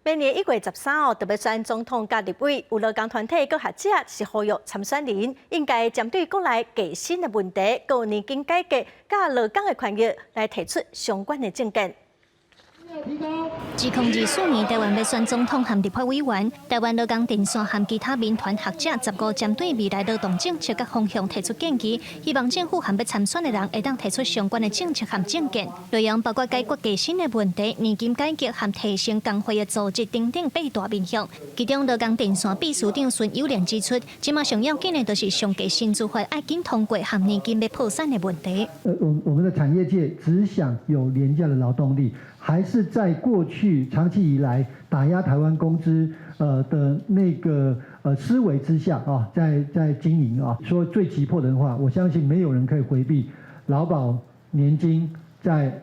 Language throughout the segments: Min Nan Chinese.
明年1月13號著欲選總統佮立委，有勞工團體佮學者是呼籲參選人應該針對國內低薪的問題、佮年金改革、佮勞工的權益來提出相關的政見。2024年台灣欲選總統和立法委員，台灣勞工陣線和其他民團學者15針對未來勞動政策佮方向提出建議，希望政府和欲參選的人會當提出相關的政策和政見，內容包括解決低薪的問題、年金改革和提升工會的組織等等八大面向。其中勞工陣線秘書長孫友蓮指出，這馬上要緊的就是上低薪資法愛緊通過和年金欲破產的問題。我們的產業界只想有廉價的勞動力，還是在過去長期以來打壓台灣工資的那個思維之下啊，在經營啊，說最急迫的話，我相信沒有人可以迴避勞保年金在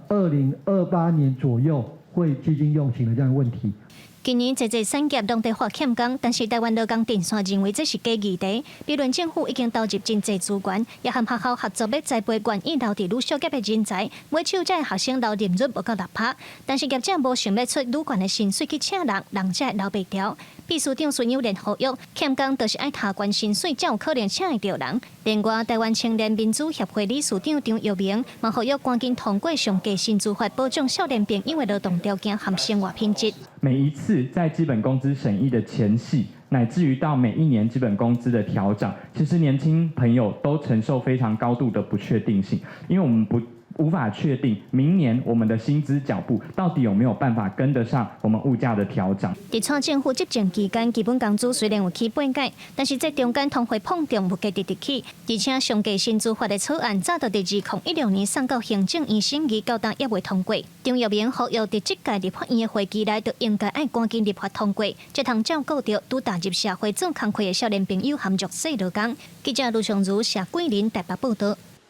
2028年左右會基金用罄的這樣的問題。近年濟濟產業攏佇發欠工，但是台灣勞工陣線認為這是假議題。比論政府已經投入真濟資源，也和學校合作欲栽培願意留佇女宿業的人才，每手這學生留任率無夠6%，但是業者無想欲出愈懸的薪水去請人，人才會留袂牢。秘書長孫友蓮呼籲，欠工就是愛提懸薪水，才有可能請會著人。另外，台灣青年民主協會理事長張育明嘛呼籲趕緊通過上低薪資法，保障少年朋友的勞動條件和生活品質。每一次在基本工資審議的前夕，乃至於到每一年基本工資的調漲，其實年輕朋友都承受非常高度的不確定性，因為我們不無法確定明年我們的薪資腳步到底有沒有辦法跟得上我們物價的調漲。佇蔡政府執政期間，基本工資雖然有起八改，但是這中間通貨膨脹物價直直起，而且上低薪資法的草案早就佇2016年送到行政院審議，到今猶未通過。張育明呼籲，佇這屆立法院的會期內，就應該愛趕緊立法通過，才通照顧著拄踏入社會做工課的少年朋友和弱勢勞工。記者盧尚如、謝桂林台北報道。